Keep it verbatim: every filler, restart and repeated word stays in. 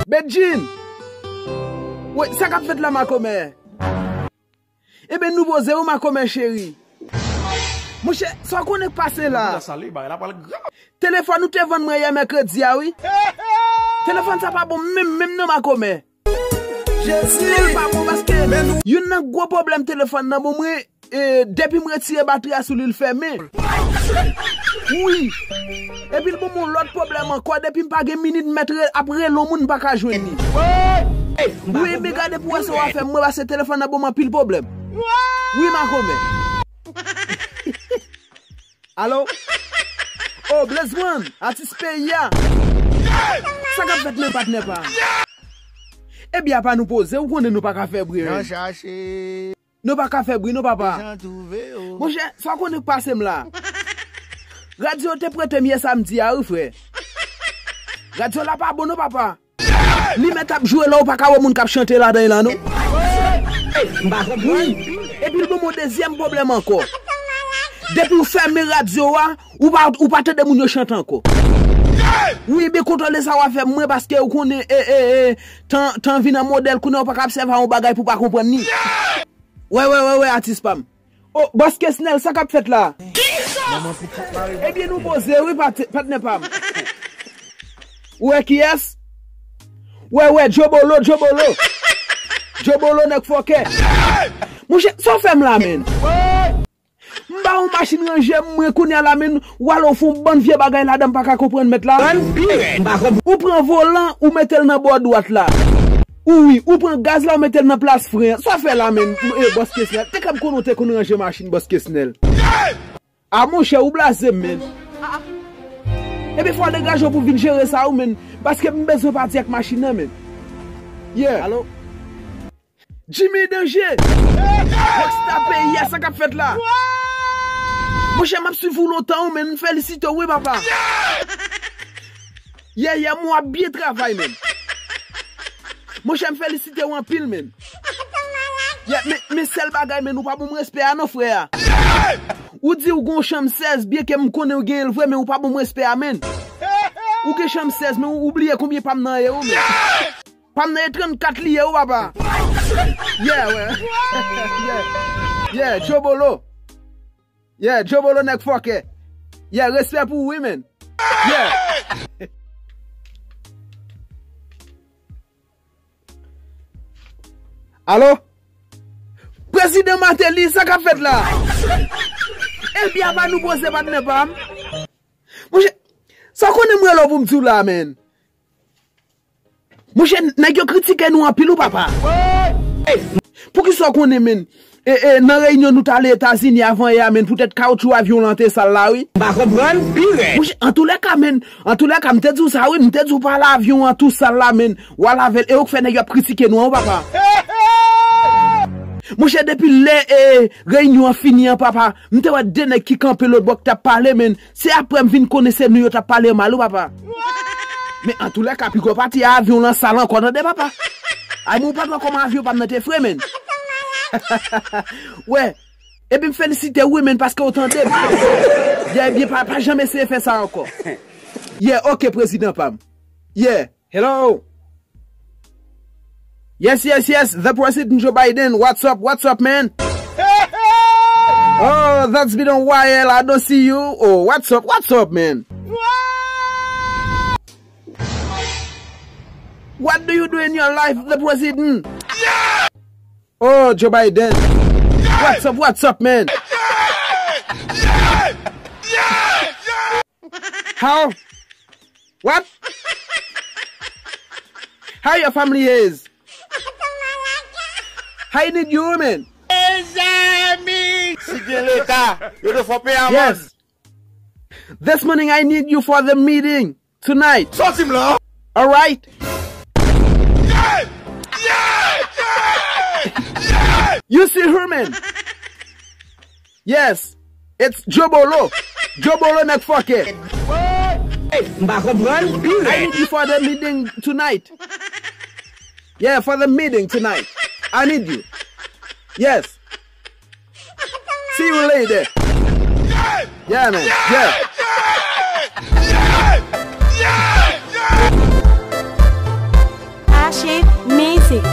Bedjine! Wi, sa k ap fèt la, makomè? Ebyen, nou poze wi, makomè cheri. Monchè, sa w konnen k pase la? Telefòn ou te vann mwen yè mèkredi a, wi. Telefòn sa pa bon menm, menm non, makomè. Jezi! Li pa bon paske youn nan gwo pwoblèm telefòn nan bon mwen, e, depi m retire batri a sou li, l fèmen. Wi. Epi l bon mwen lòt pwoblèm ankò, depi m pa gen minit, m mèt re-, ap rele yon moun, m pa ka jwenn li. Wi, men gade pou wè sa w a fè mwen, paske telefòn nan bon mwen anpil pwoblèm. Wi, makomè. Alo? Oh, Blaze One, atis peyi a. Sa k ap fèt, men patnè pa m? Ebyen, apa nou poze, ou konnen nou pa ka fè bri, men. Nou pa ka fè bri, non, papa. Monchè, sa w konnen k pase m la? Radyo te prete m yè samdi a, wi, frè. Radyo la pa bon, non, papa. Li mèt ap jwe la, ou pa ka wè moun k ap chante ladan l la, non. Wi. Epi l ban m yon dezyèm pwoblèm ankò. Depi w fèmen radyo a, ou pa, ou pa tande moun yo chante ankò. Wi, men kontwole sa w a fè mwen, paske ou konnen, e, e, e, tan, tan vin an modèl, kounye a ou pa ka obsève yon bagay pou w pa konprann li. Wè, wè, wè, wè, atis pa m. Oh, Bòs Kesnèl, sa k ap fèt la? Ebyen, nou poze, wi, pat-, patnè pa m. Ou wè kiyès? Wè, wè, Djobolo, Djobolo. Djobolo, nèg fòkè. Monchè, sa w fè m la, menn? M ba w machin ranje m, mwen, kounye a la, menn, w ale w fè yon bann vye bagay ladan, m pa ka konprann, mèt la. Ou pran volan, ou mete l nan bò dwat la. Ou wi, ou pran gaz la, ou mete l nan plas fren an. Sa w fè la, menn? E, Bòs Kesnèl. Te ka m konnen w te konn ranje machin, Bòs Kesnèl. A, monchè, ou blaze m, menn. Ebyen, fò w degaje w pou w vin jere sa, wi, menn. Paske m bezwen pati ak machin nan, menn. Yeah. Alo? Jimmy Danje! Rockstar peyi a, sa k ap fèt la? Monchè, m ap swiv ou lontan, wi, menn. M felisite w, wi, papa. Yeah, yeah, m wè w ap byen travay, menn. Monchè, m felisite w anpil, menn. Yeah, men, men sèl bagay, menn, ou pa ban m respè a non, frè a. Ou di ou gon chanm sèz, byenke m konnen ou genyen l vre, men ou pa ban m respè a, menn. Ou gen chanm sèz, men ou, ou bliye konbyen pa m nan ye, wi, menn. Pa m nan ye trannkat li ye, wi, papa. Yeah, wè. Yeah. Yeah, Djobolo. Yeah, Djobolo nèg fòkè. Yeah, respè pou ou, wi, menn. Yeah. Alo? Prezidan Martelly, sa k ap fèt la? Ebyen, apa nou poze, patnè pa m? Monchè, sa w konnen m rele w pou m di w la, menn? Monchè, nèg yo kritike nou anpil, wi, papa. Poukisa w konnen, menn? E, e, nan reyinyon nou t ale Etazini avan yè a, menn, poutèt kawotchou avyon lan te sal la, wi. M pa konprann, pi rèd. Monchè, antoulèka, menn, antoulèka, m te di w sa, wi, m te di w pa lave avyon an tou sal la, menn. W a lave l, e ou k fè nèg yo ap kritike nou an, wi, papa. Monchè, depi lè, e, reyinyon an fini an, papa, m te wè de nèg ki kanpe lòt bò k t ap pale, menn. Se apre m vin konnen se nou yo t ap pale mal, wi, papa. Men antoulèka, pi gwo pati a avyon lan sal ankò, tande, papa. Ay, men ou pa t wè kòman avyon pa m nan te fre, menn. Wè. Epi m felisite w, wi, menn, paske w tande m. Yeah, ebyen, pa, pa janm eseye fè sa ankò. Yeah, ok, prezidan pa m. Yeah. Hello. Yes, yes, yes, the President Joe Biden. What's up? What's up, man? Oh, that's been a while. I don't see you. Oh, what's up? What's up, man? What do you do in your life, the President? Oh, Joe Biden. What's up? What's up, man? How? What? How your family is? I need you, man. Mezanmi! Si gen leta, yo te fè peye amann. Yes. This morning I need you for the meeting tonight. Sòti m la. All right? You see her, man? Yes. It's Jobolo. Jobolo nèg fòkè. M pa konprann. I need you for the meeting tonight. Yeah, for the meeting tonight. I need you. Yes. See you later. Yeah, man. Yeah. Mizik.